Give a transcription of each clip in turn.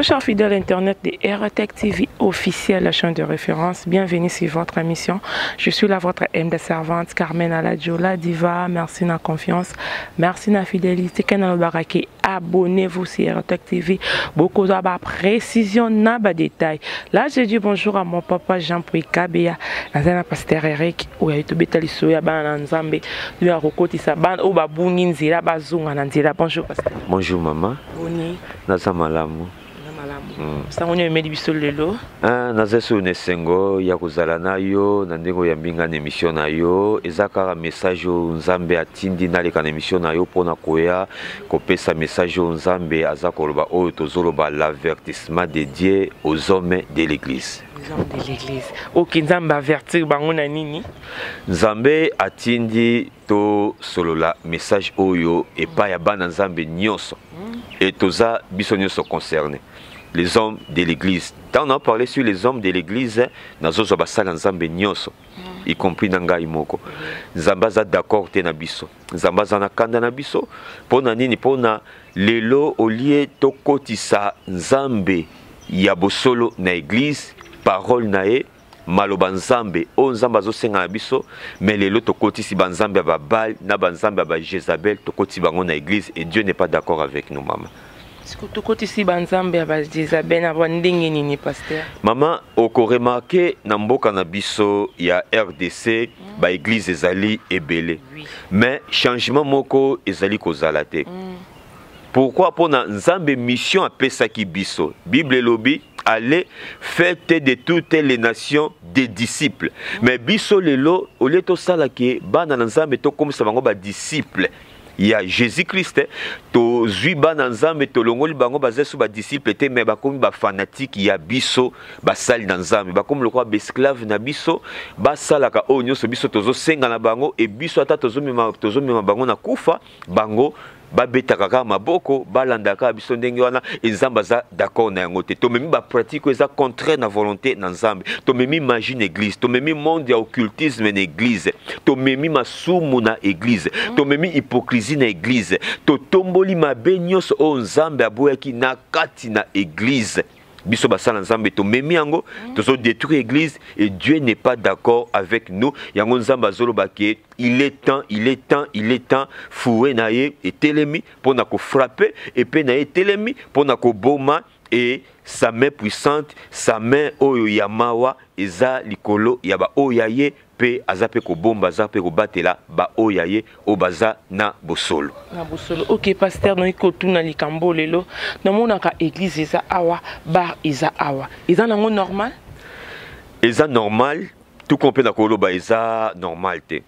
Très chers fidèles internet de RTEC TV officiel, la chaîne de référence, bienvenue sur votre émission. Je suis la votre M de servante Carmen Aladjo, la diva. Merci de la confiance, merci de la fidélité. Abonnez-vous sur RTEC TV. Beaucoup de précision, na ba détail. Là, je dis bonjour à mon papa Jean-Pierre Kabea, na pasteur Eric, oyo tobeta lisolo ya bana na Nzambe, oyo akokotisa bana oyo babungi nzela bazonga na nzela. Bonjour pasteur. Bonjour maman. Boni? Naza malamu. Malamu. Sango nini omeli biso lelo? Ah, naza so na esengo ya kozala na yo na ndenge oyambi nga na émission na yo. Eza kaka message oyo Nzambe atindi naleka na émission na yo mpona koya kopesa message oyo Nzambe aza koloba, oyo tozoloba l'avertissement de Dieu aux hommes de l'église. Les hommes de l'église. Ok, Nzambe avertir bango na nini? Nzambe atindi tosolola message oyo epai ya bana Nzambe nyonso et toza biso nyonso concerné, les hommes de l'église. Tant on a parlé sur les hommes de l'église, nazozwa basala Nzambe nyonso, y compris na ngai moko. Nzambe aza d'accord te na biso, Nzambe aza na kanda na biso. Mpo na nini? Mpo na lelo, au lieu tokotisa Nzambe ya bosolo na église, parole na ye, maloba Nzambe oyo Nzambe azosenga na biso, mais lelo tokotisi banzambe ya babal na banzambe ya bajezabel, tokotisi bango na église et Dieu n'est pas d'accord avec nous, mama. Tokotisi banzambe ya bajezabel na bandenge nini, pasteur? Mama, okoremarquer na mboka na biso ya RDC, baéglise ezali ebele, mais changement moko ezali kozala te. Pourquoi? Mpona Nzambe mission apesaki biso, Bible elobi: "Allez, faites de toutes les nations des disciples." Mais biso lelo, au lieu tosalaki bana na Nzambe, tokomisa bango badisciple ya Jésus Christ, tozwi bana Nzambe, tolongoli bango, baza so badisciple te, mais bakomi bafanatike ya biso basali na Nzambe, bakomi lokola baesclave na biso, basalaka oyo nyonso biso tozosenga na bango. E biso ata tozomema bango na kufa, bango babetaka kaka maboko, balandaka kaka biso ndenge wana. E Nzambe aza d'accord na yango te. Tomemi bapratique oyo eza contraire na volonté na Nzambe. Tomemi magie na église, tomemi monde ya occultisme na église, tomemi masumu na église, tomemi hypocrisie na église, totomboli mabe nyonso oyo Nzambe aboyaki na kati na église. Biso basala Nzambe tomemi yango, tozodétruire église et Dieu n'est pas d'accord avec nous. Yango Nzambe azoloba ke il est temps, il est temps, il est temps. Fouet na ye etelemi mpona kofrapper, épée na ye etelemi mpona koboma, et sa main puissante, sa main oyo ya mawa eza likolo ya baoyo ya ye, mpe aza mpe kobomba, aza mpe kobatela baoyo ya ye oyo baza na bosolo. Na bosolo. Ok pasteur, noyi kotuna likambo. Lelo namonaka église eza awa, bar eza awa, eza nango normal? Eza normal tout comme mpe na koloba eza normal te.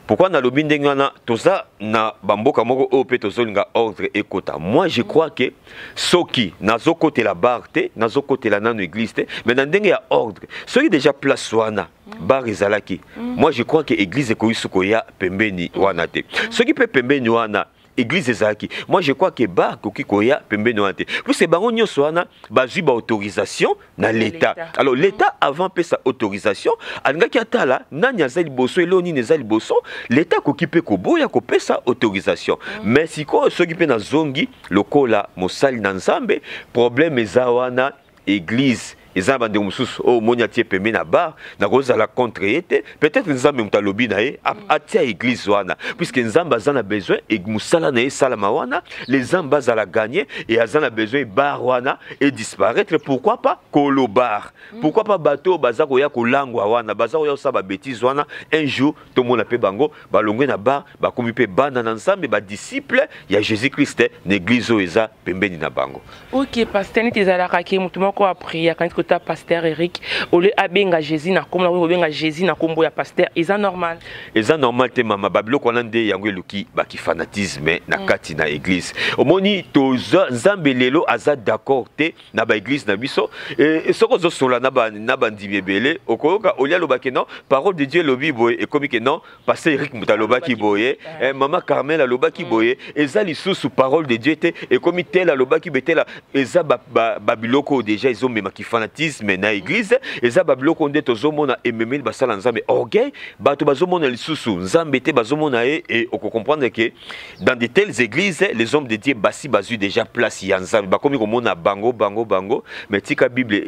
Pourquoi nalobi ndenge wana? Toza na bamboka moko oyo mpe tozolinga ordre ekota. Moi je crois que soki nazokotela bar te, nazokotela nano église te, mais na ndenge ya ordre, soki déjà place wana bar ezalaki, moi je crois que église ekoki so koya pembeni wana te. Soki mpe pembeni wana église ezalaki, moi je crois que bar koki koya pembeni wana te, puisque bango nyonso wana bazwi baautorisation na l'état. Alors l'état, avant apesa autorisation, alingaki atala nani aza liboso, eloko nini eza liboso. L'état akoki mpe koboya kopesa autorisation. Mais sikoyo, soki mpe nazongi lokola mosali na Nzambe, problème eza wana. Église eza na bandeko mosusu oyo omoni atie pembe na bar, nakozala contre ye te. Peut-être Nzambe moto alobi na ye atia église wana, puisque Nzambe aza na besoin mosala na ye esalama wana, les âmes bazala gagné, et aza na besoin bar wana edisparaître. Pourquoi pas kolo bar? Pourquoi pas bato oyo baza koya kolangwa wana, baza koya kosala babêtises wana? Un jour tomona mpe bango balongwe na bar, bakomi mpe bana na Nzambe, badisciple ya Jésus Christ na église oyo eza pembeni na bango. Ok pasteur, neti ezalaka ke motu moko apriaka neti kota pasteur Eric, au lieu abenga Jésus na kombo na, kobenga Jésus na kombo ya pasteur, eza normal? Eza normal te, mama. Babiloko wana nde yango eluki bakifanatisme na kati na église. Omoni, toza Nzambe lelo aza d'accord te na baéglise na biso. E, soki ozosola na bandimi ebele, okoyoka olia alobaki: "Non, parole de Dieu elobi boye." Ekomi ke: "Non, pasteur Eric moto alobaki boye, mama Carmel alobaki boye." Eza lisusu parole de Dieu te, ekomi tel alobaki boye, tel. Eza babiloko oyo déjà ezomemaki fanatisme. Fanatisme na église eza babiloko nde tozomona ememeli basala Nzambe orgueil. Bato bazomona lisusu Nzambe te, bazomona ye. E okocomprendre que dans de telles églises, les hommes de Dieu basi bazwi déjà place ya Nzambe, bakomi komona bango bango bango. Mais tika, Bible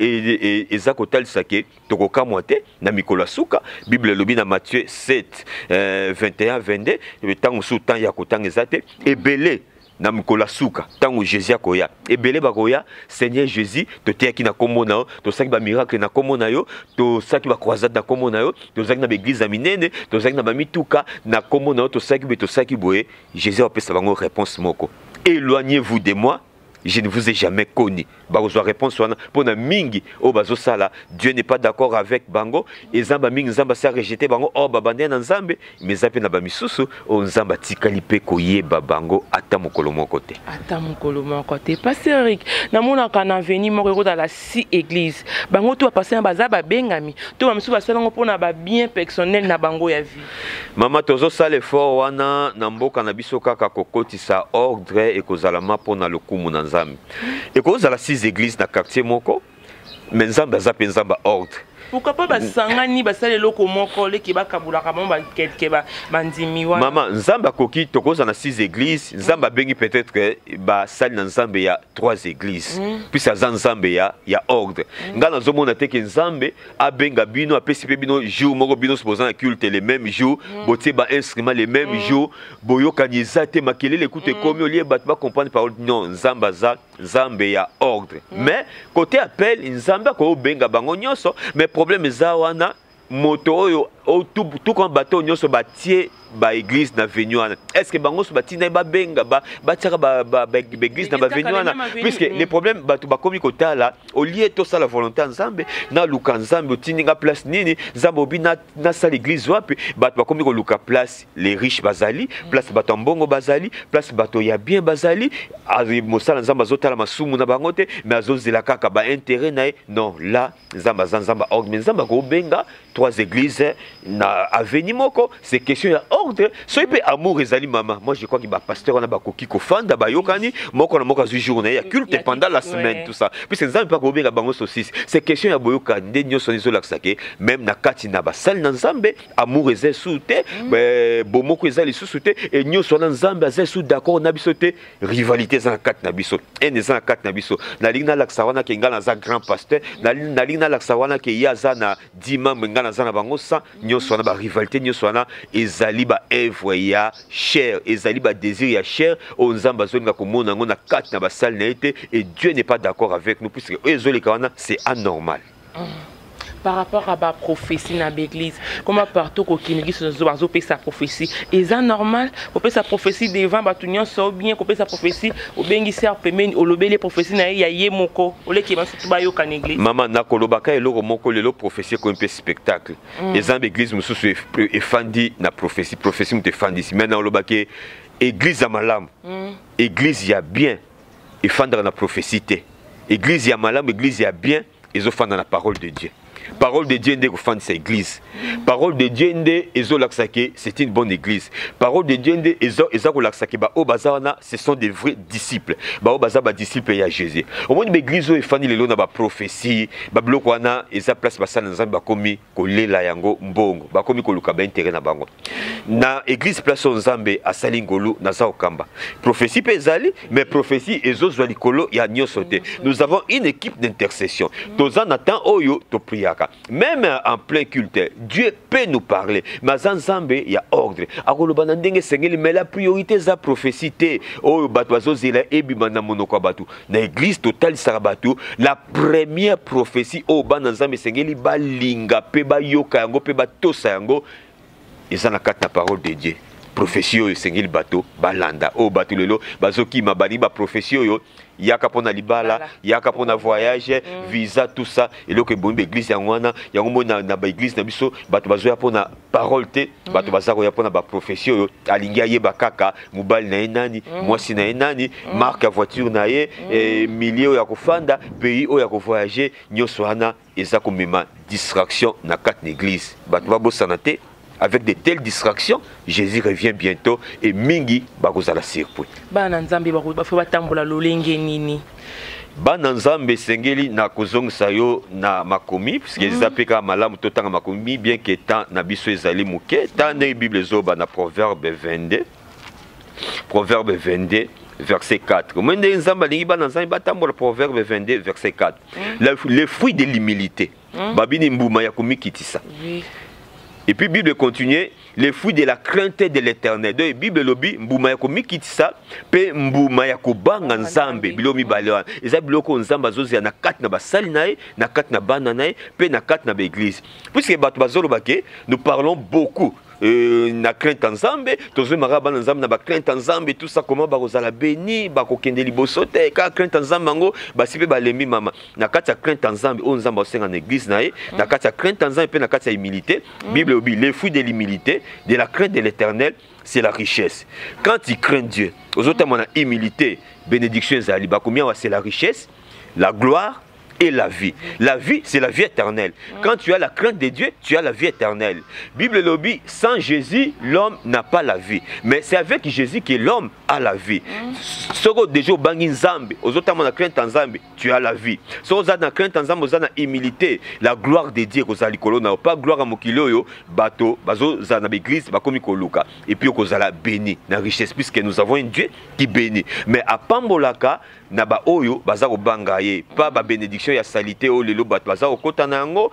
eza kotalisa ke tokokamwa te na mikolo ya suka. Bible elobi na Matthieu 7 21 22, ntango mosusu ntango ya kotanga eza te. Ebele na mikolo ya suka, ntango Jésus akoya, ebele bakoya: "Seigneur Jésus, toteyaki na nkombo na yo, tosalaki bamiracle na nkombo na yo, tosalaki bacroisade na nkombo na yo, tozalaki na baéglise ya minene, tozalaki na bamituka na nkombo na yo, tosalaki boye, tosalaki boye." Jésus apesa bango réponse moko: "Éloignez-vous de moi, je ne vous ai jamais connu." Bakozwa réponse wana mpona mingi oyo bazosala. Dieu n'est pas d'accord avec bango. Eza bamingi Nzambe asi arejeter bango, or babandai na Nzambe. Mais eza mpe na bamisusu oyo Nzambe atikali mpe koyeba bango ata mokolo moko te. Ata mokolo moko te. Pasteur Eric, namonaka na avenue moko ekozala six église. Bango to bapasteur baza babengami to bamisusu basalango mpona babien personnel na bango ya vie? Mama, tozosala effort wana na mboka na biso kaka kokotisa ordre. Ekozalama mpona lokumu na Nzambe. Ekozala six église na quartier moko, mais Nzambe aza mpe Nzambe ordre. Pourquoi pas basangani, basala eloko moko, leki bakabulaka bango bakelke bandimi wana? Mama, Nzambe akoki, tokozala na six église, Nzambe abengi peut-être basali na Nzambe ya trois églises, puisque aza Nzambe ya ordre. Ngai nazomona te ke Nzambe abenga bino, apesi mpe bino jour moko, bino so boza na culte le même jour, botie bainstrument le même jour, boyokani eza te, makelele ekuta ekomi olie bato bacomprendre parole. Non, Nzambe aza Nzambe ya ordre. Mais côté appel, Nzambe akoyobenga bango nyonso. Mais problème eza wana, moto oyo, tout comme bato oyo nyonso batie baéglise na avenue wana, est ce que bango nyonso batinda ye babenga batiaka baéglise na baavenue wana? Puisque le problème, bato bakomi kotala olie tosala volonté ya Nzambe, naluka Nzambe otindi nga place nini, Nzambe obi nasala église wapi. Bato bakomi koluka place les riches bazali, place bato ya mbongo bazali, place bato ya bien bazali. Mosala Nzambe azotala masumu na bango te, mais azozela kaka baintérêt na ye. Non, là Nzambe aza Nzambe ordre. Mais Nzambe akobenga trois églises na avenue moko, c'est question ya ordre. Soki mpe amour ezali, mama, moi je crois que bapasteur wana bakoki kofanda, bayokani, moko na moko azwi jour na ye ya culte pendant la semaine, tout ça, puisque Nzambe mpe akobenga bango sosis. C'est question ya boyokani nde nyonso wana ezolakisa ke même na kati na basali na Nzambe, amour eza esusu te, bomoko eza lisusu te. E nyonso wana, Nzambe aza esu d'accord na biso te. Rivalité eza na kati na biso, haine eza na kati na biso. Nalingi nalakisa wana ke ngai naza grand pasteur, nalingi nalakisa wana ke ye aza na 10 membre, ngai naza na bango 100. Nyonso wana barivalité, nyonso wana ezali baœuvre ya chair, ezali badésir ya chair oyo Nzambe azolinga komona yango na kati na basali na ye te. Et Dieu n'est pas d'accord avec nous, puisque oyo ezoleka wana, c'est anormal. Par rapport à baprophétie na baéglise, koma partout kokende, église bazopesa prophétie. Eza normal kopesa prophétie devant bato nyonso, bien kopesa prophétie, obengisi ya pembeni, olobeli prophétie na ye ya ye moko, oleki basutu bayoka na église? Mama, nakolobaka eloko moko: lelo prophétie ekomi mpe spectacle. Eza na baéglise mosusu efandi na prophétie, prophétie moto efandisi. Mais naolobaki, église ya malamu, église ya bien efandaka na prophétie te. Église ya malamu, église ya bien ezofanda na parole de Dieu. Parole de Dieu nde ekofandisa église. Parole de Dieu nde ezolakisa ke c'est une bonne église. Parole de Dieu nde eza kolakisa ke baoyo baza wana, ce sont des vrais disciples, baoyo baza badisciple ya Jésus. Omoni baéglise oyo efandi lelo na baprophétie, babiloko wana, eza place basala na Nzambe bakomi kolela yango mbongo, bakomi koluka baintérêt na bango na église. Place oyo Nzambe asali ngolu, naza kokamba, prophétie mpe ezali, mais prophétie ezozwa likolo ya nyonso te. Nous avons une équipe d'intercession. Toza na temps oyo topriaka même en plein culte. Dieu peut nous parler, mais aza Nzambe ya ordre, akoloba na ndenge esengeli. Mais la priorité eza prophétie te oyo bato bazozela ebima na monoko ya bato. Na église totalisaka bato la première prophétie oyo bana Nzambe esengeli balinga mpe bayoka yango mpe batosa yango, eza na kati na parole de Dieu. Prophétie oyo esengeli bato balanda, oyo bato lelo bazokima, balingi baprophétie oyo yaka mpo na libala, yaka mpo na voyage, visa, tout ça. Eloko ebomi baéglise yango wana. Yango moi na baéglise na biso, bato bazoya mpo na parole te, bato baza koya mpo na baprophétie oyo alingi ayeba kaka mobali na ye nani, mwasi na ye nani, marque ya voiture na ye, milieu oyo ya kofanda, pays oyo ya kovoyage. Nyonso wana eza komema distraction na kati na église. Bato babosana te, avec de telles distractions, Jésus revient bientôt et mingi bakozala surpris. Bana Nzambe bafo batambola lolenge nini? Bana Nzambe, esengeli na kozongisa yo na makomi, puisque eza mpe kaka malamu totanga makomi, bien que temps na biso ezali moke. Ta ndenge Bible ezoba na Proverbe 22, Proverbe 22 verset 4. Omoni ndenge Nzambe alingi bana Nzambe batambola. Proverbe 22 verset 4: Le fruit de l'humilité, babini mbuma ya komikitisa. Et puis Bible continue: le fruit de la crainte de l'Éternel. Donc Bible elobi mbuma ya komikitisa mpe mbuma ya kobanga Nzambe. Biloko mibale wana eza biloko oyo Nzambe azozela na kati na basali na ye, na kati na bana na ye, mpe na kati na baeglise, puisque bato bazoloba ke nous parlons beaucoup na crainte ya Nzambe, tozomaka bana Nzambe na bacrainte ya Nzambe, tout ça. Comment bakozala béni, bakokende liboso te? Kaka crainte ya Nzambe yango, basi mpe balembi. Mama, na kati ya crainte ya Nzambe oyo Nzambe aosenga na église na ye, na kati ya crainte ya Nzambe mpe na kati ya humilité, Bible elobi: le fruit de l'humilité, de la crainte de l'Éternel, c'est la richesse. Quand tu crains Dieu, ozotama na humilité, bénédiction ezali. Bakomi awa, c'est la richesse, la gloire et la vie. La vie, c'est la vie éternelle. Quand tu as la crainte de Dieu, tu as la vie éternelle. Bible elobi, sans Jésus, l'homme n'a pas la vie. Mais c'est avec Jésus que l'homme a la vie. Soko déjà obangi Nzambe, ozotama na crainte Nzambe, tu as la vie. Soko oza na crainte Nzambe, oza na humilité, la gloire de Dieu kozala likolo na yo, pas gloire ya mokili oyo bato bazozala na baeglise bakomi koluka. Et puis okozala béni na richesse, puisque nous avons un Dieu qui bénit. Mais apambolaka na baoyo baza kobanga ye, pa babénédiction ya saleté oyo lelo bato baza kokɔta na yango.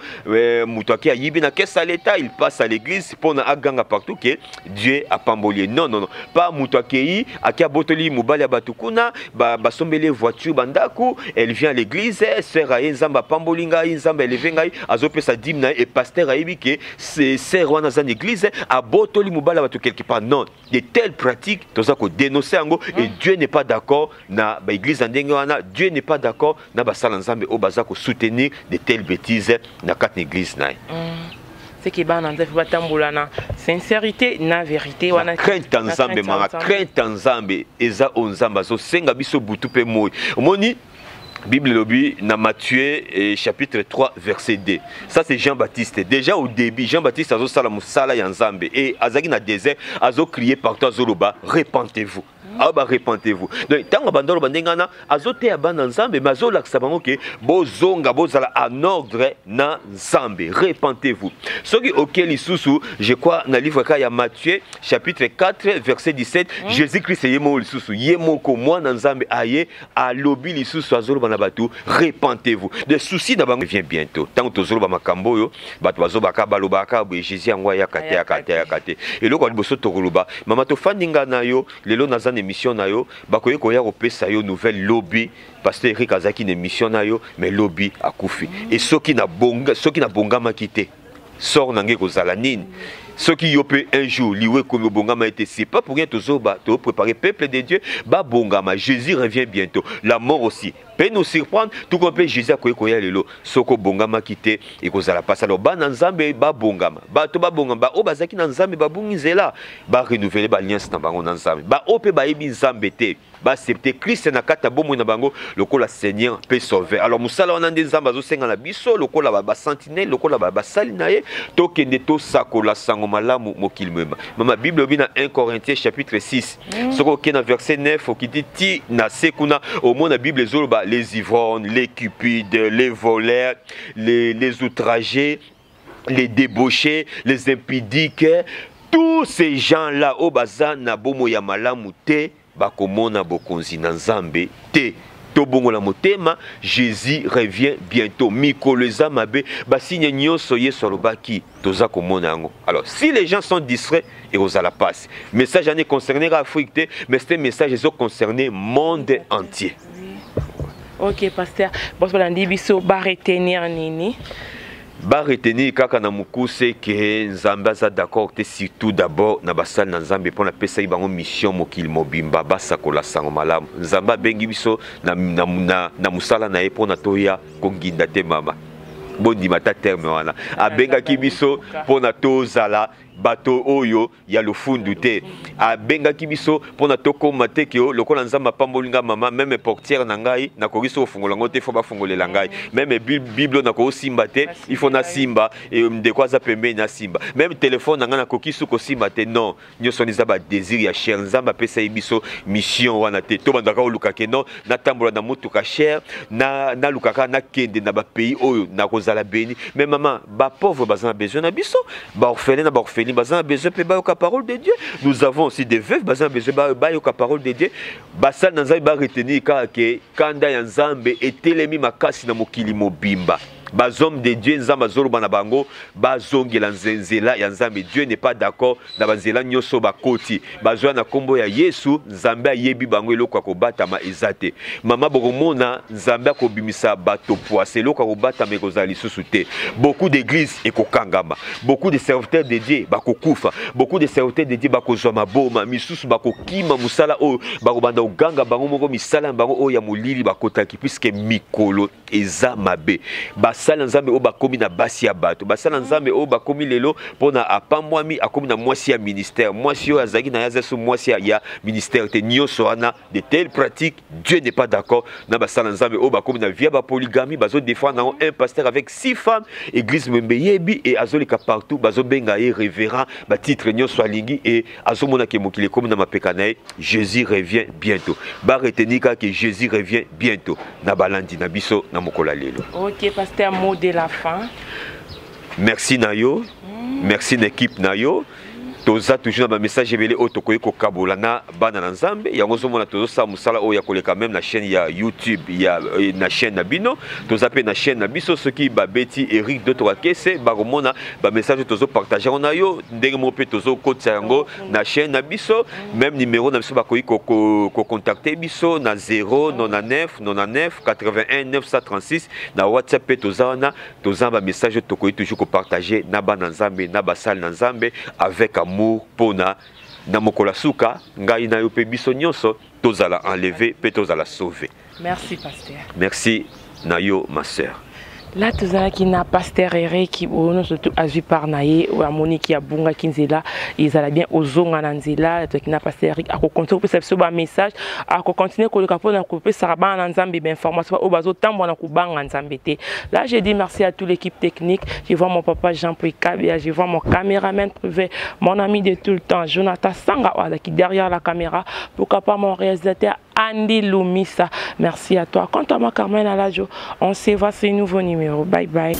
Moto ake ayibi na caisse ya l'État, il passe à l'église mpona aganga partout ke Dieu apamboli ye. Non, non, non, pas moto akei ake abotoli mobali ya bato kuna, basombeli ye voiture, bandako, elle vient à l'église: sœur aye, Nzambe apamboli ngai, Nzambe élevé ngai, azopesa dîme na ye, et pasteur ayebi ke sœur wana aza na église, abotoli mobali ya bato quelque part. Non, de telles pratiques, toza kodénoncer yango, et Dieu n'est pas d'accord na baeglise ya ndenge wana. Dieu n'est pas d'accord na basala Nzambe oyo baza kosoutenir de telles bêtises na kati na église na ye. Seke bana Nzambe batambola na sincérité, na vérité wana. Crainte ya Nzambe, mama, crainte ya Nzambe eza oyo Nzambe azosenga biso butu mpe moi. Omoni, Bible elobi na Matthieu chapitre 3 verset 2. Ça, c'est Jean-Baptiste. Déjà au début, Jean-Baptiste azosala mosala ya Nzambe et azalaki na désert, azocrier partout, azoloba: "Répentez-vous." Aoba: "Répentez-vous." Donc ntango banda oloba ndenge wana, azoteya bana Nzambe, mais azolakisa bango ke bozonga, bozala en ordre na Nzambe, répentez-vous. Soki oke lisusu, je crois na livre kaka ya Matthieu chapitre 4 verset 17, Jésus Christ ye moko lisusu, ye moko mwana Nzambe, aye alobi lisusu, azoloba na bato: "Répentez-vous." De souci na bango vient bientôt. Ntango tozoloba makambo oyo, bato bazobaka, balobaka boye: Jésus yango ayaka te, ayaka te, ayaka te. Eloko ya liboso tokoloba, mama, tofandi nga na yo lelo, naza na émission na yo, bakoki koya kopesa yo nouvelle lobi: pasteur Erik azalaki na émission na yo, mais lobi akufi. E soki nabongamaki te, sort na ngai kozala nini? Soki yo mpe un jour liwa ekomi, obongama ete. C'est pas pour rien tozoba topréparer peuple de Dieu babongama. Jésus revient bientôt. La mort aussi peut nous surprendre, tout comme mpe Jésus akoki koya lelo. Soki obongamaki te, ekozala mpasi. Alors bana Nzambe babongama, bato babongama, baoyo bazalaki na Nzambe babungi nzela, barenouveler baalliance na bango na Nzambe. Baoyo mpe bayebi Nzambe te, baaccepte Christ na kati ya bomoi na bango lokola Seigneur mpe Sauveur. Alors mosala wana nde Nzambe azosenga na biso lokola basentinelle, lokola basali na ye, tokende tosakola sango malamu mokili mobimba. Mama, Bible elobi na 1 Corinthiens chapitre 6, soki okei na verset 9, okiti ti na se kuna, omona Bible ezoloba: les ivrognes, les cupides, les voleurs, les outragés, les débauchés, les impudiques, tous ces gens-là oyo baza na bomoi ya malamu te, bakomona bokonzi na Nzambe te. Tobongola motema, Jésus revient bientôt. Mikolo eza mabe, basigne nyonso Yesu alobaki toza komona yango. Alors si les gens sont distraits, ekozala pasi. Message wana econcerner Afrique te, mais c'est un message ezoconcerner monde entier. Ok, pasteur, boso balandi biso baretenir nini? Baretenir kaka na mokuse ke Nzambe aza d'accord te, surtout d'abord na basali na Nzambe, mpo napesaki bango mission mokili mobimba basakola sango malamu. Nzambe abengi biso na mosala na ye mpona toya konginda te. Mama, bondima ta terme wana. Abengaki biso mpona tozala Bato oyo ya lofundu te. Abengaki biso mpona tokóma te ke lokola Nzambe apamboli nga, mama, même portière na ngai nakoki so kofungola yango te, faut bafungolela ngai. Même Bible nakosimba te, il faut nasimba ndeko aza pembeni nasimba. Même téléphone na ngai nakoki so kosimba te. Non, nyonso wana eza badésir ya chair. Nzambe apesa ye biso mission wana te. Tobandaka koluka ke non, natambola na motuka cher, nalukaka nakende na bapays oyo nakozala béni. Mais mama, bapauvre baza na besoin na biso, baorphelin na baorpheline baza na besoin mpe bayoka parole de Dieu. Nous avons aussi des veuves, baza na besoin bayoka parole de Dieu. Basali na Nzambe baretenir kaka ke kanda ya Nzambe etelemi makasi na mokili mobimba. Bahommes de Dieu, Nzambe azoloba na bango, bazongela nzela ya Nzambe. Dieu n'est pas d'accord na banzela nyonso bakoti bazwa na nkombo ya Yesu. Nzambe ayebi bango, eloko ya kobatama eza te. Mama, bokomona Nzambe akobimisa bato poise, eloko ya kobatama ekozala lisusu te. Beaucoup d'église ekokangama, beaucoup de serviteurs de Dieu bakokufa, beaucoup de serviteurs de Dieu bakozwa maboma, misusu bakokima mosala oyo, bakobanda koganga bango moko misala na bango oyo ya molili bakotaki, puisque mikolo eza mabe. Basali na Nzambe oyo bakomi na basi ya bato, basali na Nzambe oyo bakomi lelo mpona apambwami, akomi na mwasi ya ministère, mwasi oyo azalaki na ye aza so mwasi ya ministère te. Nyonso wana, de telles pratiques, Dieu n'est pas d'accord na basali na Nzambe oyo bakomi na vie ya bapolygamie, bazodéfendre yango. Un pasteur avec six femmes, église membe yebi e azoleka partout, bazobenga ye révérend, batitre nyonso alingi e azomonaka mokili ekomi na mapeka na ye. Jésus revient bientôt. Baretenir kaka ke Jésus revient bientôt. Na balandi na biso na mokolo ya lelo. Ok pasteur, mot de la fin. Merci na yo, merci na équipe na yo. Toza toujours na bamessage ebele oyo tokoki kokabola na bana na Nzambe. Yango ozomona tozosala mosala oyo ya koleka même na chaîne ya YouTube ya na chaîne na bino. Toza mpe na chaîne na biso, soki babeti Eric Dotokakese, bakomona bamessage oyo tozopartage yango na yo. Ndenge moko mpe tozokotisa yango na chaîne na biso. Même numéro na biso, bakoki kocontacte biso na 099 99 81 936 na WhatsApp. Mpe toza wana, toza na bamessage oyo tokoki toujours kopartage na bana Nzambe, na basali na Nzambe avec amour, mpona na mokolo ya suka ngai na yo mpe biso nyonso tozala enlevé mpe tozala sauvé. Merci pasteur. Merci na yo, ma sœur. La tozalaki na pasteur Eric. Oyo nyonso tu azwi part na ye, oyo amoniki abungaki nzela, ezala bien ozonga na nzela. Tozalaki na pasteur Eric, akocontinue kopesa biso bamessage, akocontinue koleka mpona kopesaka bana na Nzambe bainformation oyo bazotambola na kobanga Nzambe te. Là, je dis merci à toute l'équipe technique. Je vois mon papa Jean-Pierre Kabia, je vois mon caméraman privé, mon ami de tout le temps, Jonathan Sanga, oyo azalaki derrière la caméra. Pourquoi pas mon réalisateur Andy Lumisa. Merci à toi. Quant à moi, Carmen Alajo, on se voit sur un nouveau numéro. Bye bye.